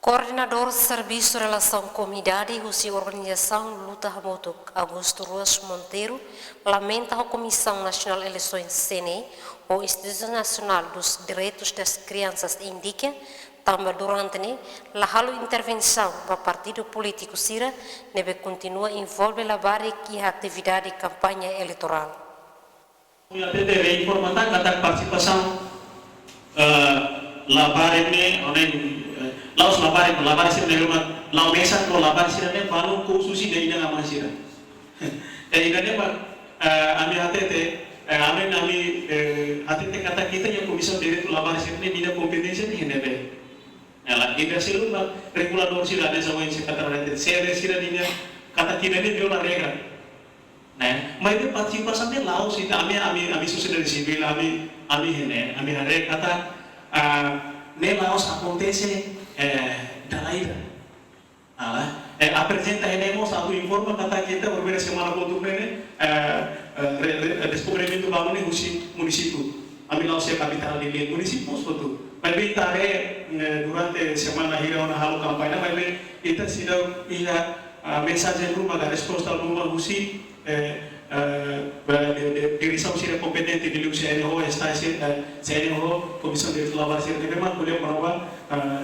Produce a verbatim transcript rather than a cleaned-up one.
Koordenadór Servisu Relasaun Komunidade husi Organizasaun Luta Hamutuk, Augusto Ruas Monteiro, lamenta ho Komisaun Nasionál Eleisoens, C N E, ho Instituto Nacional dos Direitos das Crianças, INDICA, tanba durante ne'e la halo intervensaun ba partidu polítiku sira ne'ebé kontinua envolve labarik iha atividade kampaña eleitorál. Ita hatete, informa katak partisipasaun, eh, labarik ne'e, ohin, eh, la'ós labarik, labarik sira ne'ebé mak la'o mesak, la'o labarik sira ne'e balun kursu sira inan-aman sira. Eh, ida-ne'e mak, eh, ami hatete, eh, ami, ami, eh, hatete katak ita-nia Komisaun Direitu Labarik sira ne'e, ninia kompeténsia ne'e iha ne'ebé. Ela, ida seluk mak reguladór sira ne'e, sama yang sekretariat sede sira ninia, katak ida-ne'e viola regra. Ne'e, maibé partisipasaun ne'e la'ós, ita, ami, ami, ami sosiedade sivíl, ami, ami iha ne'e, ami haree katak, ah, ne'e la'ós akontese, eh, dala ida. Ah, eh, aprezenta iha ne'e mós atu informa katak ita, primeira semana kotuk ne'e, eh, eh, re-, re-, deskobrimentu balu ne'e husi munisípiu. Ami la'ós iha kapitál Dili, munisípiu mós hotu. Maibé ita haree, eh, durante semana hira ona halo kampaña, maibé ita seidauk iha, ah, mensajen ruma ka resposta ruma husi, eh, eh, de, de, diresaun sira kompetente, liuliu C N O, esta, eh, C N O, Komisaun Direitu Labarik sira ne'ebé mak ko'alia kona-ba, eh,